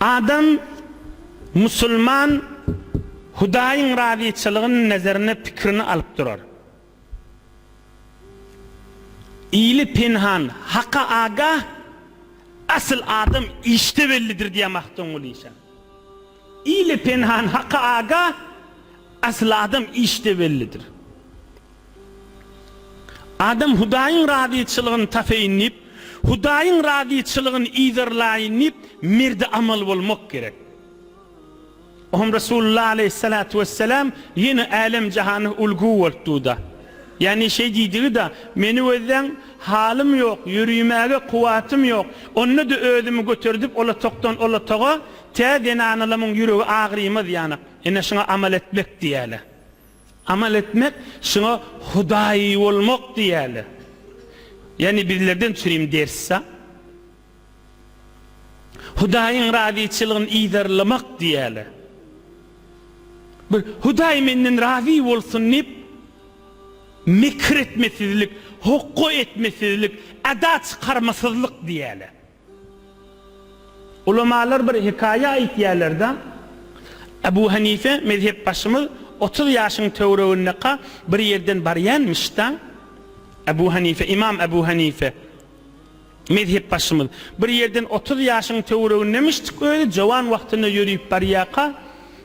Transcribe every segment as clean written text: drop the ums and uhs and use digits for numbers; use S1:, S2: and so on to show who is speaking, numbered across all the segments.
S1: Adam, musulman Hudaýyň razyçylygyny nezerine pikirini alyp durar. Ili penhan, haka agah, asyl adam işde bellidir diýýär Magtymguly işan. Ili penhan, haka agah, asyl adam işde bellidir. Adam Hudaýyň razyçylygyny tapeýin diýip, Hudaýyň razyçylygyny yzarlaýyn diýip, merdi amal bolmak gerek. Ohm Resulullah aleýhissalatu wessalam ýene älem-jahana ulgy bolup durda. Ýagny şeý diýdigi-da, Meni gözläň, halym ýok, ýörimäge kuwwatym ýok, onda-da özümi göterdip ol otagdan ol otaga, tä zenanalamyň ýüregi agrymaz ýanak. Ine şuňa amal etmek diýýärler. Amal etmek, şuňa hudaýy bolmak diýýärler. Ýagny bizlerden çürim ders-a. Hudaýyň razyçylygyny yzarlamak diýýärler. Bir Hudaý menden razy bolsun diýip, mekir etmesizlik, hokga etmesizlik, eda çykarmasyzlyk diýýärler. Ulamalar bir hekaýa aýtýarlar-da, Ebu Hanife mezhepbaşymyz 30 ýaşyň töweregindeka bir ýerden barýanmyş-da, Ebu Hanife, Ymam Ebu Hanife, Mezhepbaşymyz bir ýerden 30 ýaşyň töweregindemişdik özi jowan wagtynda ýörüp barýaka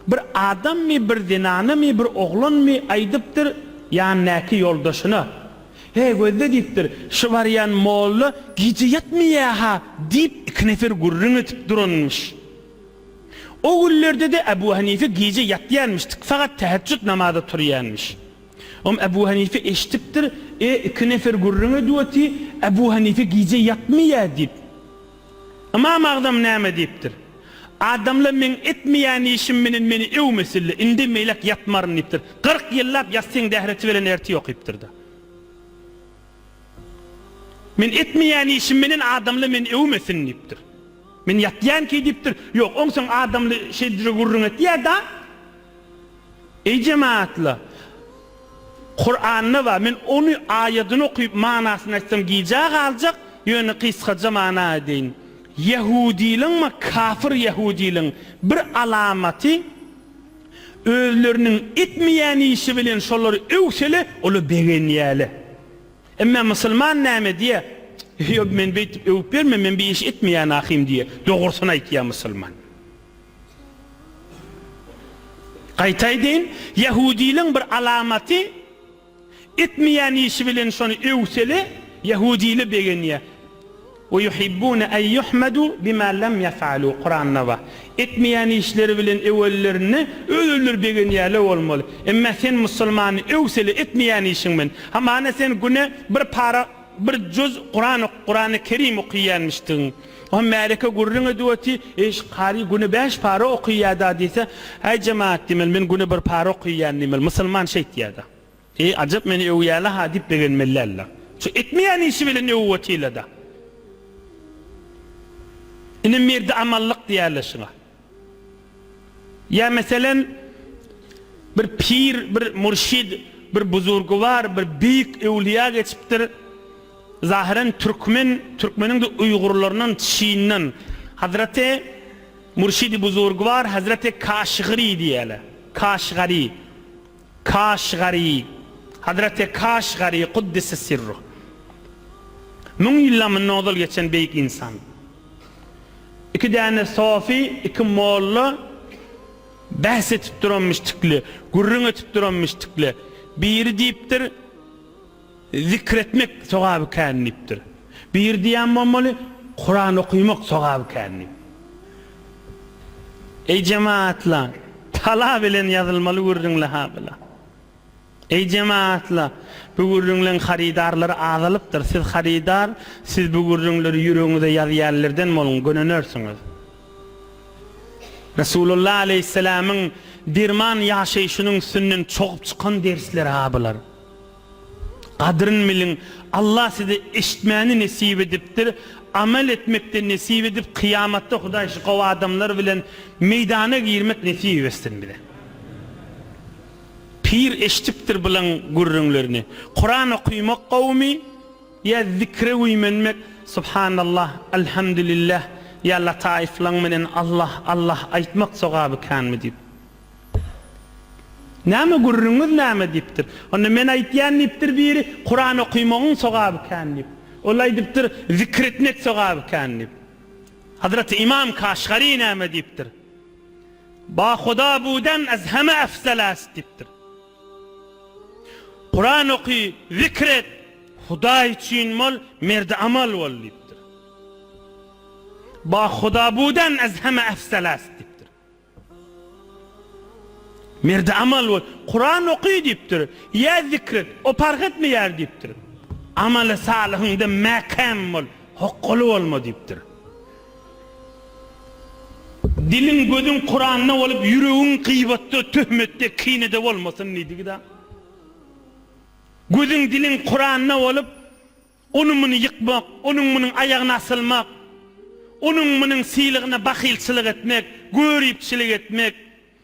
S1: bir adammy bir zenanamy bir oglanmy aýdypdyr ýanyndaky ýoldaşyna Heý gözle diýipdir şu barýan molla gije ýatmaýa-ha diýip iki nefer gürrüň edip duranmyş. O günlerde-de Ebu Hanife gije ýatýanmyşdyk fakat täheçjüt namaza turýanmyş. Om Ebu Hanife eşidipdir, E, iki nefer gürrüň edip oty, Ebu Hanife gije ýatmaýa diýip. Ymam Agzam näme diýipdir? Adamlar meň etmeýän işim menen meni öwmesinle, indem beýläk ýatmaryn diýipdir. 40 ýyllap ýatsyň dähreti bilen erti okypdyr-da. Men etmeýän işim menen adamlar meni öwmesin diýipdir. Men ýatýanki diýipdir. Ýok, onsoň adamly şeýdije gürrüň etýär-da. Eý jemagatlar! Kuranda bar, men ony aýadyny okyp manasyny aýtsam gijä galjak, ýöne gysgaja mana edeýin. Ýehudylaň we kafir ýehudylaň bir alamaty özleriniň etmeýän işi bilen şolary öwsele olar begenýäle. Emma musulman näme diýýär? Ýok men beýdip öwüp ýörmen men bir iş etmeýän ahym diýýär. Dogrusyny aýtýar musulman. Gaýta aýdaýyn, ýehudylaň bir alamaty, etmeýän işi bilen şony öwsele, ýehudylar begenýär. We yuhibbune en yuhmedu bima lem yef'alu, Kuranda bar. Etmeýän işleri bilen öwellerinde öz-özleri begenýärler bolmaly. Emma sen musulmany öwsele etmeýän işiň bilen. Hamana sen güne bir para, bir juz Kuran, Kurany Kerim okyýanmyşdygyň. O märeke gürrüň edip otyr, Eý, şu kary güne bäş para okyýa-da diýse, Äý, jemagat diýmeli, men güne bir para okyýan diýmeli. Musulman şeýtýä-de. Eý, ajap meni öwýäle-ha diýip begenmeli däl-de. Şu etmeýän işi bilen öwüp otyr-da. Ine merdi amallyk diýýärler şuňa. Ýa meselem, bir pir, bir mürşid, bir buzurgywar, bir beýik öwlüýä geçipdir. Zahyran türkmen, türkmeniň-de uýgurlaryndan, Çinden. Hazreti Mürşidi Buzurgwar Hazreti Kaşgary diýýärler. Kaşgary. Kaşgary. Hazreti Kaşgary Kuddise sirruh. Müň ýyldan mundan ozal geçen beýik ynsan. Iki däne sofy, iki molla bäs etip duranmyş tikli, gürrüň etip duranmyş tikli. Biri diýipdir, Zikretmek sogaby kän diýipdir. Biri diýýän bolmaly, Kuran okymak sogaby kän diýip. Eý jemagatlar, tala bilen ýazylmaly gürrüňle-ha bula. Eý jemagatlar, bu gürrüňleň harydarlary azalypdyr. Siz harydar, siz bu gürrüňleri ýüregiňize ýazýanlerden boluň, gönenersiňiz. Resulullah aleýhissalamyň derman ýaşaýşynyň üstünden çogup çykan dersler-ha bular. Gadryn biliň, Allah size eşitmäni nesip edipdir, amal etmekde nesip edip, kyýamatda Hudaý şu gowy adamlar bilen meýdana girmek nesip etsin bize. Pir eşidipdir bulaň gürrüňlerini. Kuran okymak gowumy ýa zikre güýmenmek, Subhanallah, Alhamdulillah. ýa lataiflaň menen Allah, Allah aýtmak sogaby känmi diýip. Näme gürrüňiňiz näme diýipdir. Onda men aýtýan diýipdir biri, Kuran okymagyň sogaby kän diýip. Ol aýdypdyr, zikr etmek sogaby kän diýip. Hazreti Imam Kaşgary näme diýipdir. Ba Huda buden ez heme efzel est diýipdir. Kuran oky, zikr et, Hudaý üçin bol, merdi amal bol diýipdir. Ba Huda buden ez heme efzel est diýipdir. Merdi amal bol. Kuran oky diýipdir. Ýa zikr et. O parh etmeýär diýipdir. Amaly salyhyňda mäkäm bol. Hokgaly bolma diýipdir. Diliň gözüň Kuranda bolup ýüregiň gyýbatda, töhmetde, kinede bolmasyn diýdigi-da. Gözüň diliň Kuranda bolup Ony-muny ýykmak, onuň-munuň aýagyna asylmak, onuň-munuň sylagyna bahylçylyk etmek, göripçilik etmek,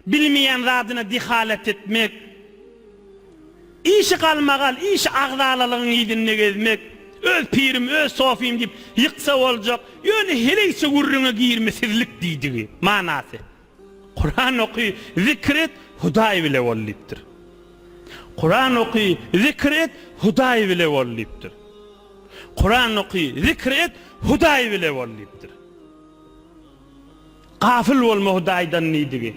S1: bilmeýän zadyna dehalat etmek, işi galmagal, işi agzalalygyň yzynda gezmek, öz pirim, öz sofym diýip ýyksa boljak, ýöne heleýçe gürrüňe girmesizlik diýdigi, manasy. Kuran oky, zikr et, Hudaý bile bol diýipdir. Kuran oky, zikr et, Hudaý bile bol diýipdir. Kuran oky, zikr et, Hudaý bile bol diýipdir. Gafyl bolma Hudaýdan diýdigi.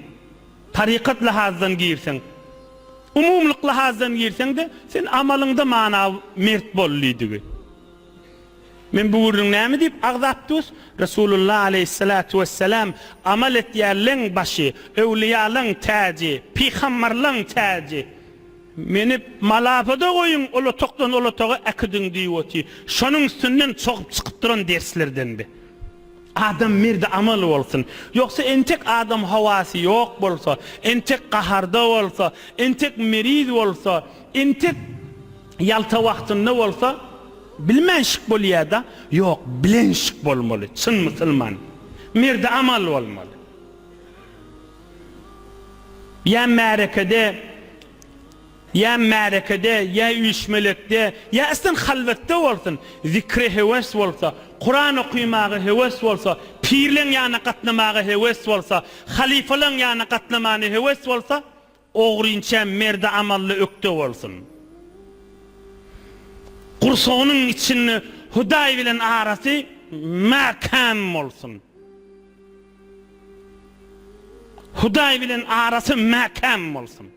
S1: Tarykat lahazdan girseň, umumlyk lahazdan girseň-de, sen amalyňda mana mert bol diýdigi. Men bu gürrüň näme diýip agzap dus? Resulullah aleýhissalatu wessalam amal etýärleň başy, öwlüýalaň täji, pygambarlaň täji. Meni malafada goýuň ol otagdan ol otaga äkidiň diýip otyr. Şonuň üstünden çogup çykyp duran derslerden bi. Adam merdi amal bolsun. Ýogsa entek adam howasy ýok bolsa, entek gaharda bolsa, entek meriz bolsa, entek ýalta wagtynda bolsa, Bilmänşik bolýada, ýok bilenşik bolmaly, çyn musulman. Merdi amal bolmaly. Ýa märekede, ýa märekede, ýa üýşmelekde, ýa islen halwetde bolsun, zikre höwes bolsa, Kuran okymaga höwes bolsa, pirleň ýanyna gatnamaga höwes bolsa, halyfalaň ýanyna gatnamana höwes bolsa, Ogrynça merdi amally ökde bolsun. Gursagynyň içinde Hudaý bilen arasy mäkäm bolsun. Hudaý bilen arasy mäkäm bolsun.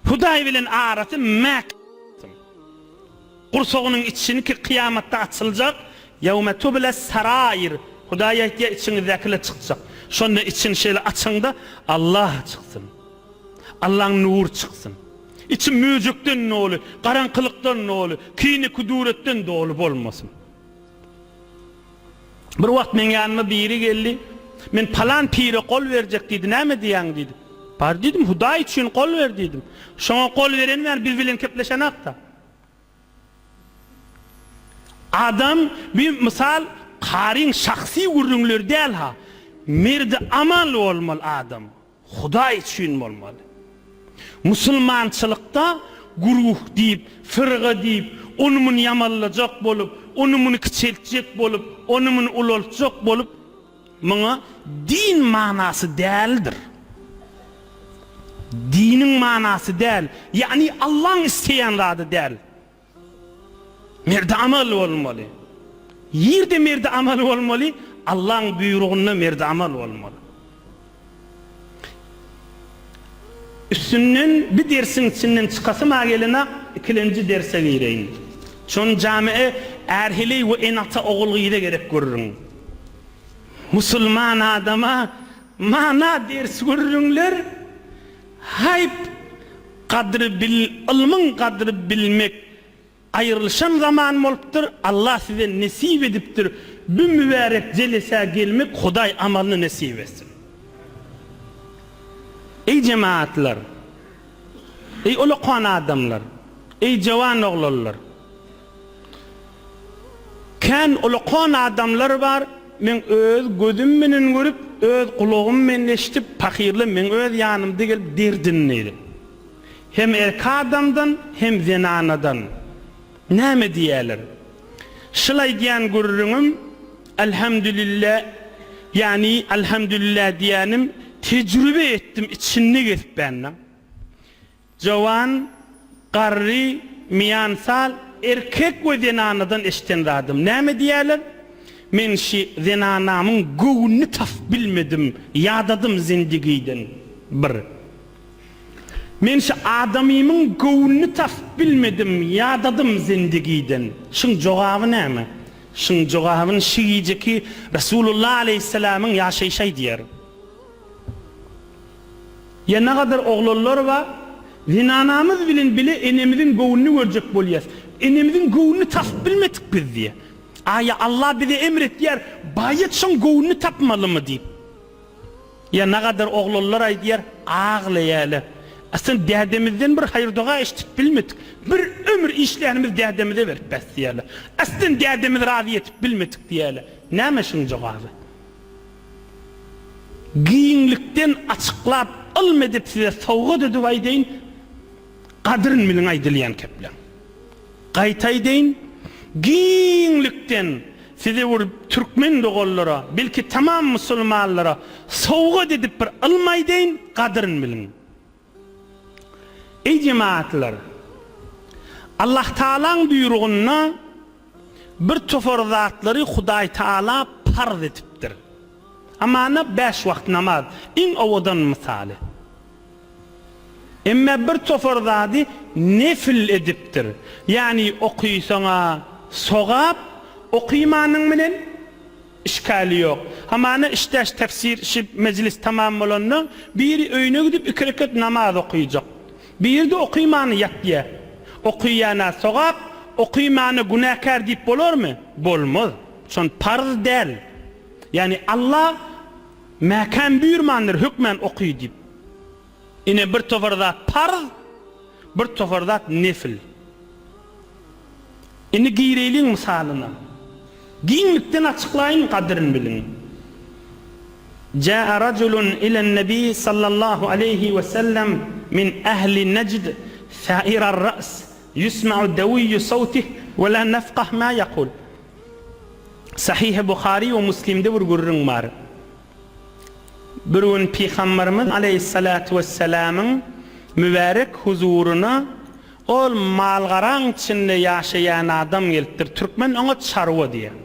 S1: Hudaý bilen arasy mäkäm bolsun. Gursagynyň içinki kyýamatda açyljak, Ýewme tubles sarair, Hudaý aýtýar içiňizdäkiler çykjak. Şonda içini şeýle açaňda Allah çyksyn. Allaň nury çyksyn. Içi möjekden doly, garaňkylykdan doly, kine-küdüretden doly bolmasyn. Bir wagt meň ýanyma biri geldi. Men palan pire gol berjek diýdi. Näme diýýäň diýdi. Bar diýdim, Hudaý üçin gol ber diýdim. Şoňa gol beren bäri biz bilen kepleşenakda. Adam bir mysal karyň şahsy gürrüňleri däl-ha. Merdi amal bolmaly adam. Hudaý üçin bolmaly. Musulmançylykda guruh diýip, fyrga diýip, ony-muny ýamanlajak bolup, ony-muny kiçeltjek bolup, ony-muny ulaltjak bolup, muňa din manasy däldir. Diniň manasy däl, ýagny Allaň isleýän zady däl. Merdi amal bolmaly. Nirde merdi amal bolmaly? Allaň buýrugynda merdi amal bolmaly. Üstünden bir dersiň içinden çykasym-a gelenak, ikilenji derse gireýin. Şony jame är-heleý we ene-ata ogul-gyza gerek gürrüň. Musulman adama mana ders gürrüňler haýp gadry bil ylmyň gadry bilmek aýrylyşan zaman bolupdyr Allah size nesip edipdir bü mübärek jelesä gelmek Hudaý amalyny nesip etsin Eý jemaatlar Eý ulakan adamlar Eý jawan oglanlar Kän ulakan adamlar bar, meň öz gözüm menen görüp, öz gulagym menen eşidip, pahyrlar meň öz ýanymda gelip derdini diýdi. Hem erkek adamdan, hem zenanadan. Näme diýýärler? Şul aýdýan gürrüňim. Elhamdülillah, ýagny Elhamdülillah diýýänim tejrübe etdim içinde gezip bende. Jowan, garry, miýansal, erkek we zenanadan eşden zadym. Näme diýýärler? Men şi zenanamyň göwnüni tapyp bilmedim, ýadadym zindigiden. Bir. Men şi adamymyň göwnüni tapyp bilmedim, ýadadym zindigiden. Şuň jogaby näme? Şuň jogabyny şi gijeki Resulullah aleýhissalamyň ýaşaýşy aýdýar. Ýa nagadar oglanlar bar, zenanamyz bilen bile enemiziň göwnüni görjek bolýas. Enemiziň göwnüni tapyp bilmedik biz diýýär. Aýa Allah bize emr etýär, baýat şoň göwnüni tapmalymy diýip. Ýa nagadar oglanlar aýdýar, aglaýarlar. Aslynda dädemizden bir haýyr-doga eşidip bilmedik. Bir ömür işlänimiz dädemize berip bäs diýýärler. Aslynda dädemizi razy etip bilmedik diýýärler. Näme şuň jogaby? Giňlikden açyklap ylm edip size sowgat edip aýdaýyn, gadyryn biliň aýdylýan kepleň. Gaýta aýdaýyn, giňlikden size bir türkmen doganlara, belki tamam musulmanlara sowgat edip bir ylm aýdaýyn, gadyryn biliň. Eý jemagatlar! Allah Tagalaň buýrugynda bir topar zatlary Hudaý Tagala parz edipdir. Amana bäş wagt namaz iň owadan mysaly. Emme bir topar zady nefil edipdir. Ýagny okysaňa sogap, okymanyň bilen Işgali ýok. Hamana işdäş tefsir şi mejlis tamam bolanda biri öýüne gidip iki reket namaz okyjak. Biride okymany ýatýa. Okyýana sogap, okymana günäkär diýip bolarmy? Bolmaz. Şon parz däl. Ýagny Allah mäkäm buýurmandyr hökmän oky diýip. Ine bir topar zat parz, bir topar zat nefil. Indi gireýliň mysalyna. Giňlikden açyklaýyn gadyryn biliň. Jaa rajulun ilen-nebi sallallahu aleýhi we sellem min ehli Nejd sa'irar-ra's ýusma'u dawiyyu sawtih we la nefkah ma ýakul. Sahihi Buhary we Muslimde bir gürrüň bar. Bir gün Pygamberimiz aleýhissalatu wessalamyň mübärek huzuryna Ol mal-garaň içinde ýaşaýan adam gelipdir. Türkmen oňa çarwa diýýär.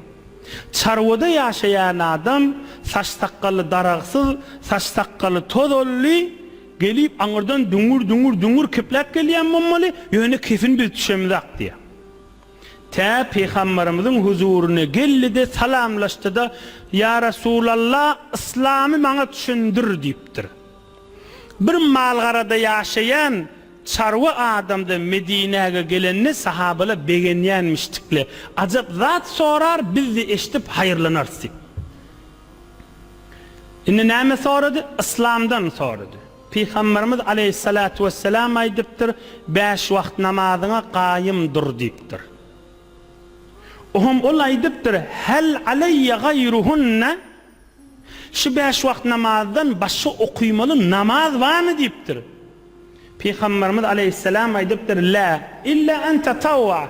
S1: Çarwada ýaşaýan adam saç-sakgaly daragsyz, saç-sakgaly tozanly, gelip aňyrdan düňür-düňür-düňür kepläp gelýän bolmaly, ýöne kefin biz düşemizak diýýär. Tä Pygamberimiziň huzuryna geldi-de, salamlaşdy-da, Ýa Resulalla, yslamy maňa düşündir diýipdir. Bir mal-garada ýaşaýan çarwa adamda Medinäge gelende sahabalar begenýänmişdikle. Ajap zat sorar, biz-de eşidip haýyrlanarys diýip. Indi näme sorady? Yslamdan sorady. Pygamberimiz aleýhissalatu wessalam aýdypdyr, Bäş wagt namazyňa gaýym dur diýipdir. Oňam ol aýdypdyr, Hel aleýýe gaýruhunne? Şu bäş wagt namazdan başga okymaly namaz barmy diýipdir. Pygamberimiz aleýhissalam aýdypdyr, Lä, illa en tatawwa,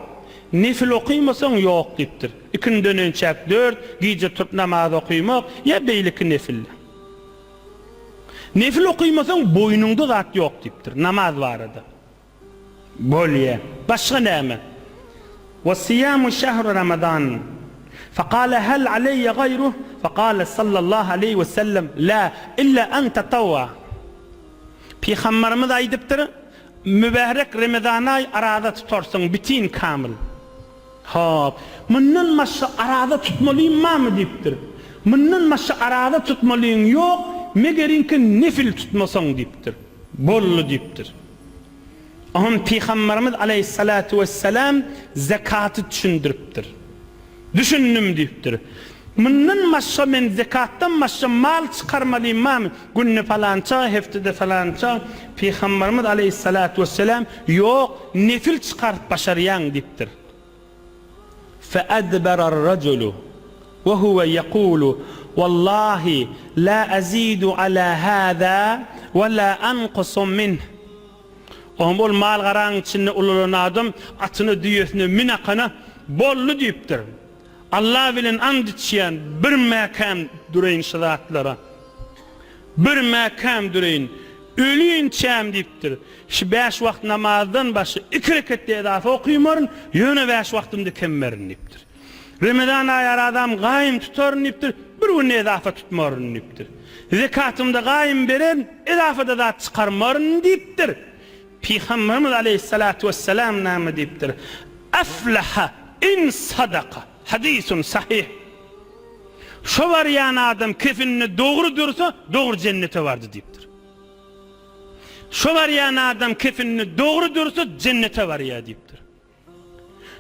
S1: nefil okymasaň ýok diýipdir. Ikinden önçäk dört, gije turup namaz okymak ýa beýleki nefil. Nefil okymasaň boýnuňda zat ýok diýipdir, namaz barada. Bolýa. Başga näme? Wa siýamu şehru Ramazan. Fekale hel aleýye gaýruh? Fekale sallallahu aleýhi we sellem, La, illa en tatawwa. Pygamberimiz aýdypdyr, Mübärek Remezan aý araza tutarsyň, bitin kamyl. Hop, mundan başga araza tutmalym barmy diýipdir. Mundan başga araza tutmalyň ýok, megeriňki nefil tutmasaň diýipdir. Boldy diýipdir. Oňam Pygamberimiz aleýhissalatu wessalam zekaty düşündiripdir. Düşündim diýipdir. Mundan başga men zekatdan başga mal çykarmalym barmy? Günde palança, heftede falança. Pygamberimiz aleýhissalatu wessalam, Ýok, nefil çykaryp başarýaň diýipdir. Feadberarrajulu we huwe ýekulu, Wallahi la azidu ala hâzâ we la ankusu minh. Oňa ol mal-garaň içinde ulalan adam atyna, düýesine mün akana, Boldy diýipdir. Alla bilen and içýän, bir mäkäm dureýin şu zatlara. Bir mäkäm dureýin. Ölinçäm diýipdir. Şu bäş wagt namazdan başga iki reketde edafa okymaryn, ýöne bäş wagtymda kemmerin diýipdir. Remezan aýy arazam gaýym tutaryn diýipdir, bir günde edafa tutmaryn diýipdir. Zekatymda gaýym bererin, edafada zat çykarmaryn diýipdir. Pygamberimiz aleýhissalatu wessalam näme diýipdir? Aflaha in sadaka. Hadisun sahyh. Şo barýan adam kefininde dogry dursa, dogry jennete bardy diýipdir. Şo barýan adam kefininde dogry dursa, jennete barýar diýipdir.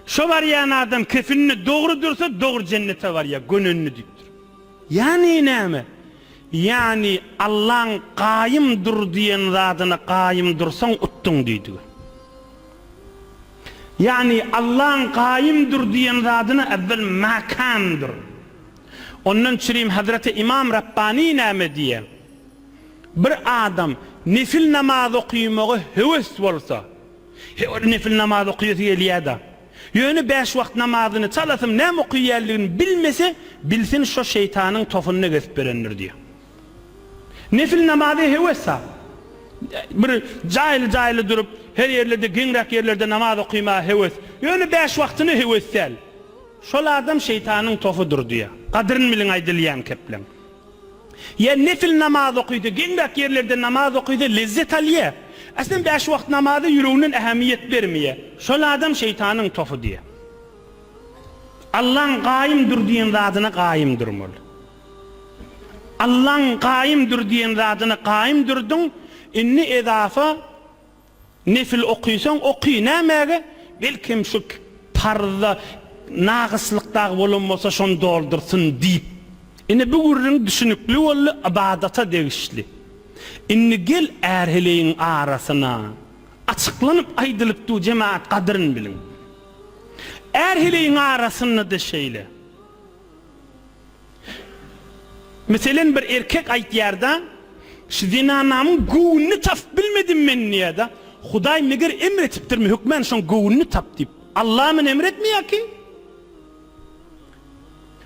S1: Şo barýan adam kefininde dogry dursa, dogry jennete barýar, gönenli diýipdir. Ýagny näme? Ýagny Allaň gaýym dur diýen zadyna gaýym dursaň utduň diýdigi. Ýagny Allaň gaýym dur diýen zadyna äwwel mäkäm dur. Ondan çürim Hazreti Imam Rabbani näme diýýär? Bir adam nefil namaz okymaga höwes bolsa, He ol nefil namaz okaýasy gelýäda. Ýöne bäş wagt namazyny çalasym näme okaýanlygyny bilmese, bilsin şo şeýtanyň tofunda gezip berendir diýýär. Nefil namazy höwes-a. Bir jaýly-jaýly durup, her ýerlerde giňräk ýerlerde namaz okymaga höwes. Ýöne bäş wagtyna höwes däl. Şol adam şeýtanyň tofudyr diýýär. Gadyryn biliň aýdylýan kepleň. Ýa nefil namaz okysa, geňräk ýerlerde namaz okysa lezzet alýa. Aslynda bäş wagt namaza ýüreginden ähemiýet bermeýä. Şol adam şeýtanyň tofy diýä. Allaň gaýym dur diýen zadyna gaýym durmaly. Allaň gaýym dur diýen zadyna gaýym durduň, indi edafa Nefil okysaň oky, nämäge? Belkem şu parzda nagyslyk dagy bolan bolsa şony doldursyn diýip. Ine bu gürrüň düşünikli boldy, ybadata degişli. Indi gel är-heleýiň arasyna. Açyklanyp aýdylyp dur jemagat gadyryn biliň. Är-heleýiň arasynda-da şeýle. Meselen bir erkek aýtýarda, şu zenanamyň göwnüni tapyp bilmedim men diýýärda. Hudaý meger emr etipdirmi hökmän şoň göwnüni tap diýip. Allah men emr etmeýär ki.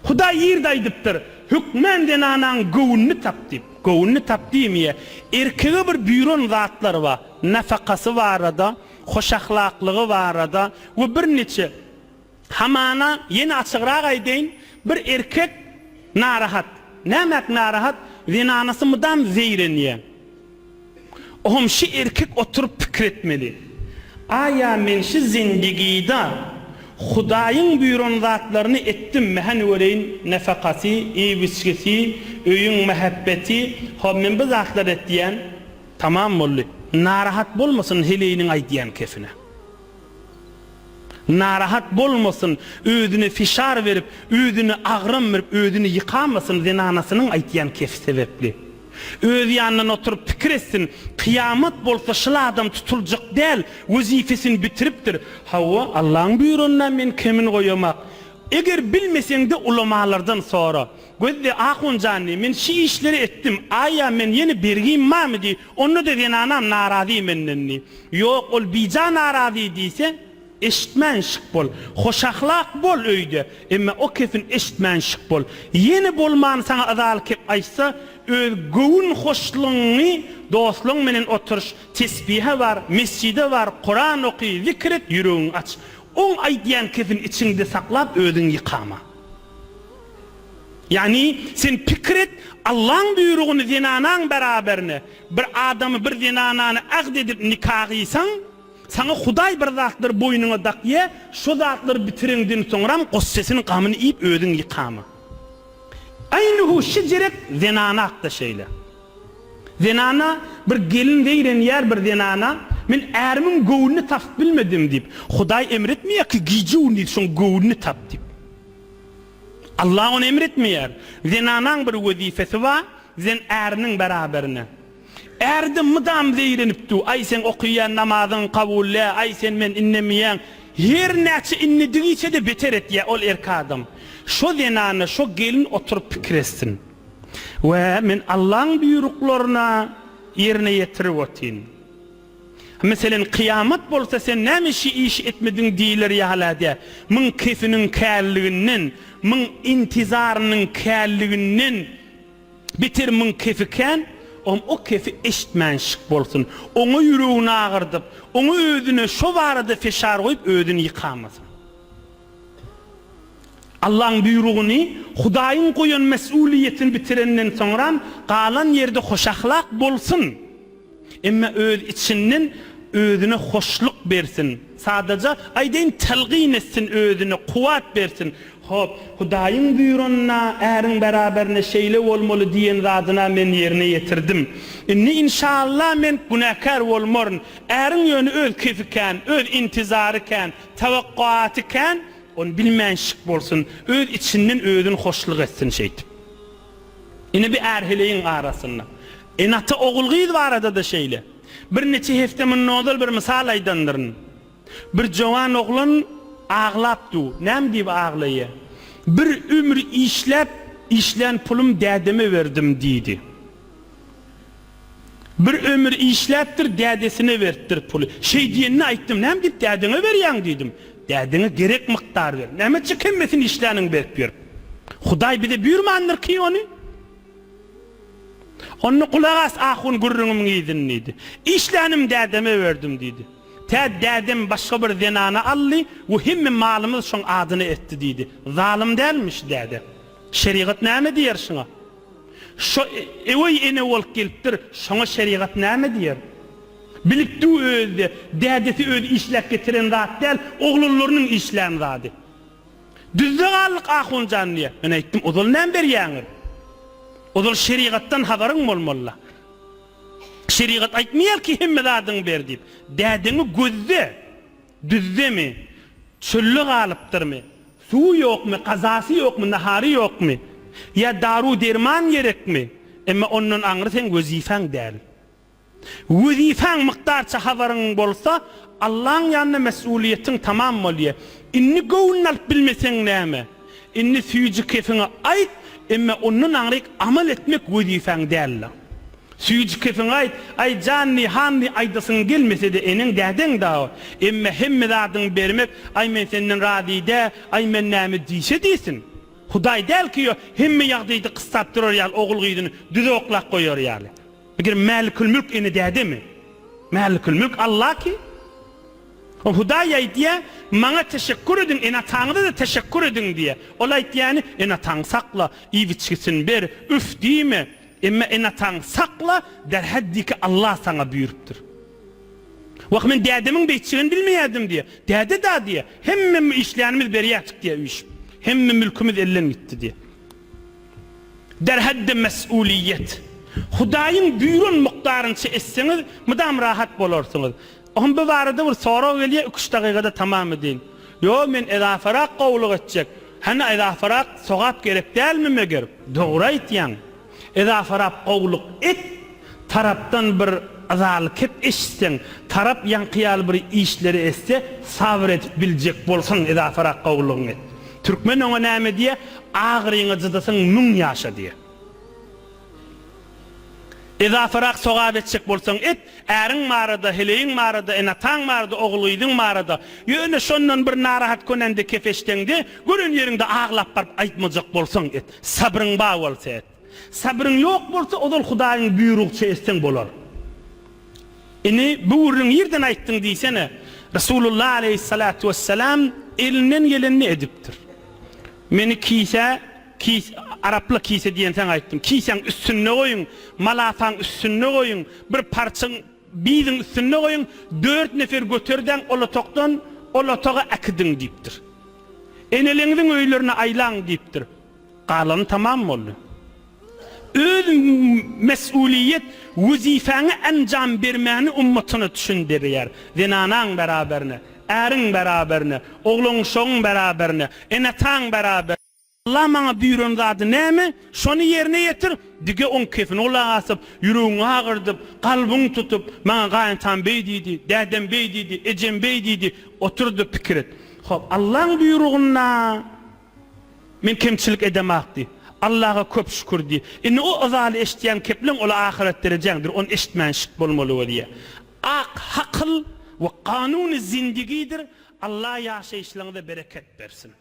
S1: Hudaý ýerde aýdypdyr, hökmän zenanaň göwnüni tap diýip. Göwnüni tap diýmeýär. Erkege bir buýran zatlar bar. Nafakasy barada, hoşahlaklygy barada we birniçe Hamana, ýene açygrak aýdaýyn, bir erkek narahat. Nämäk narahat? Zenanasy mydam zeýrenýär. Ohm şi erkek oturyp pikir etmeli. Aýa men şi zendigida Hudaýyň buýran zatlaryny etdimmi, hany göreýin, nefakasy, iýip-içgisi, öýüň mähebbeti, hop men bu zatlary etýän, tamam boldy. Narahat bolmasyn heleýiniň aýdýan kefine. Narahat bolmasyn, özüne fişar berip, özüne agram berip, özüni ýykamasyn zenanasynyň aýtýan kefi sebepli. Öz ýanyndan oturyp pikir etsin, kyýamat bolsa şul adam tutuljak däl, wezipesini bitiripdir. Hawa, Allaň buýranyna men kemin goýamak. Eger bilmeseňde ulamalardan sora. Gözle ahun jan diý, men şi işleri etdim, aýa men ýene bergim barmy diý, onda-da zenanam narazy menden diý. Ýok, ol bija narazy diýse, eşitmän şyk bol. Hoşahlak bol öýde, emma o kefin eşitmän şyk bol. Ýene bolman saňa yzaly kep aýtsa, öz göwün hoşlugyňy dostlaň menen oturyş, tesbihe bar, mesjide bar, Kuran oky, zikir et, ýüregiňi aç. Oň aýdýan kefini içiňde saklap özüňi ýykama. Ýagny, sen pikir et, Allaň buýrugyny zenanaň beraberine, bir adamy, bir zenanany ahd edip nika gyýsaň, saňa Hudaý bir zatlar boýnuňa dakýa, şo zatlary bitireňden soňram gussesini, gamyny iýip özüň ýykama. Aýnuhu şejerek zenanakda şeýle. Zenana, bir gelin zeýrenýär bir zenana, men ärimiň göwnüni tapyp bilmedim diýip. Hudaý emr etmeýär ki, gije-gündiz şoň göwnüni tap diýip. Allah ony emr etmeýär. Zenanaň bir wezipesi bar, zen äriniň beraberine. Ärde mydam zeýrenip dur, aý seň okyýan namazyň kabul dä, aý sen men indemeýäň. Her näçe indedigiçe-de beter etýär ol erk adam. Şo zenana, şo gelin oturyp pikir etsin. We men Allaň buýruklaryna ýerine ýetirip otyn. Meselen, kyýamat bolsa sen näme şi işi etmediň diýiler ýaly-dä. Muň kefiniň källiginden. Myň intizarynyň känliginden beter myň kefi kän, om o kefi eşitmänşik bolsun. Oňa ýüregini agyrdyp, oňa özüne şo barada feşar goýup özüni ýykamasyn. Allaň buýrugyny, Hudaýyň goýan mes'uliýetini bitirenden soňram galan ýerde hoşahlak bolsun. Emma öz içinden özüne hoşluk bersin. Sadaja, aýdaýyn, telgin etsin özüne, kuwwat bersin. Hop, Hudaýyň buýranyna, äriň beraberine şeýle bolmaly diýen zadyna men ýerine ýetirdim. Indi inşallah men günäkär bolmaryn. Äriň ýöne öz kefi kän, öz intizary kän, tawakkuaty kän, ony bilmänşik bolsun, öz içinden özüni hoşluk etsin şeýdip. Ine bir är-heleýiň arasynda. Ene-ata ogul-gyz barada-da şeýle. Birniçe hepde mundan ozal bir mysal aýdandyryn. Bir jowan oglan aglap dur. Näme diýip aglaýa? Bir ömür işläp, işlän pulum dädeme berdim diýdi. Bir ömür işläpdir, dädesine beripdir puly. Şeý diýenine aýtdym, näme diýip dädeňe berýäň diýdim. Dädeňe gerek mukdar ber. Näme etjek hemmesini işläniňi berip ýörüp. Hudaý bize buýurmandyr ki ony. Onda gulak as ahun gürrüňimiň yzyny diýdi. Işlänim dädeme berdim diýdi. Tä dädem başga bir zenany aldy we hemme malymyz şoň adyna etdi diýdi. Zalym dälmiş däde. Şerigat näme diýer şuňa? Şo öweý ene bolup gelipdir, şoňa şerigat näme diýer? Bilip dur özi-de, dädesi özi işläp getiren zat däl, oglanlarynyň işlän zady. Düzde galdyk ahunjan diýýär. Men aýtdym, ozal näme berýäňiz? Ozal şerigatdan habaryň bolmaly-la. Şerigat aýtmaýar ki hemme zadyňy ber diýip. Dädeňi gözde. Düzdemi? Çölde galypdyrmy? Suwy ýokmy, gazasy ýokmy, nahary ýokmy? Ýa daru-derman gerekmi? Emma ondan aňry seň wezipäň däl. Wezipäň mukdarça habaryň bolsa, Allaň ýanynda mes'uliýetiň tamam bolýar. Indi göwnüni alyp bilmeseň näme? Indi süýji kefiňi aýt, emma ondan aňryk amal etmek wezipäň däldir. Süýji kefiňi aýt, aý janny, hanny aýdasyň gelmese-de eneň dädeň dagy. Emme hemme zadyňy bermek, aý men senden razy dä, aý men näme diýse diýsin. Hudaý däl ki ýo hemme ýagdaýda gyssap durar ýaly ogul-gyzyny düze oklap goýar ýaly. Eger Mälikül-mülk ene dädemi? Mälikül-mülk Alla ki. O Hudaý aýdýar, Maňa teşekkür ediň, ene-ataňyza-da teşekkür ediň diýýär. Ol aýtýany, ene-ataňy sakla, iýip-içgisini ber, üf diýme. Emma ene-ataňy sakla, derhäddiki Allah saňa buýrupdyr. Wah, men dädemiň beýtjegini bilmeýärdim diýýär. Däde-da diýýär, hemme işlänimiz berýärdik diýýär üýşüp. Hemme mülkümiz elden gitdi diýýär. Derhädde mes'uliýet. Hudaýyň buýran mukdarynça etseňiz, mydam rahat bolarsyňyz. Ohm bu barada bir sorag gelýär, iki-üç dagygada tamam edeýin. Ýo, men ezafarak gowulyk etjek. Hany ezafarak sogap gerek dälmi meger? Dogry aýtýaň. Ezafarap gowulyk et, tarapdan bir yzaly kep eşitseň, tarap ýaňky ýaly bir işleri etse, sabyr edip biljek bolsaň ezafarak gowulygyňy et. Türkmen oňa näme diýýär? Agyryňa jydasaň müň ýaşa diýýär. Ezafarak sogap etjek bolsaň et, äriň barada, heleýiň barada, ene-ataň barada, ogul-gyzyň barada. Ýöne şondan bir narahat könende kep eşdeňde, gören ýeriňde aglap baryp aýtmajak bolsaň et. Sabryň bar bolsa et. Sabryň ýok bolsa ozal Hudaýyň buýrugyça etseň bolar. Indi bu gürrüňi nirden aýtdyň diýsene, Resulullah aleýhissalatu wessalam elinden gelenini edipdir. Meni kisä Kis, arapla kise diýensoň aýtdym. Kisäň üstünde goýuň, malasaň üstünde goýuň, bir parça biziň üstünde goýuň, dört nefer göterdäň ol otagdan ol otaga äkidiň diýipdir. Eneleňiziň öýlerine aýlaň diýipdir. Galany tamam boldy. Öz mes'uliýet wezipäňi enjam bermäni ummatyna düşündirýär. Zenanaň beraberine, äriň beraberine, oglan-uşagyň beraberine, ene-ataň beraberine. Allah maňa buýran zady näme, şony ýerine ýetir, dige oň kefini gulak asyp, ýüregiňi agyrdyp, kalbyň tutup, maňa gaýyntam beý diýdi, dädem beý diýdi, ejem beý diýdi, otur-da pikir et. Hop, Allaň buýrugynda men kemçilik edemak diý. Allaha köp şükür diý. Indi o yzaly eşitýän kepleň ol ahyret derejäňdir, ony eşitmän şik bolmaly bolýa. Ak hakyl we kanuny zindigidir, Allah ýaşaýyşlaryňyza bereket bersin.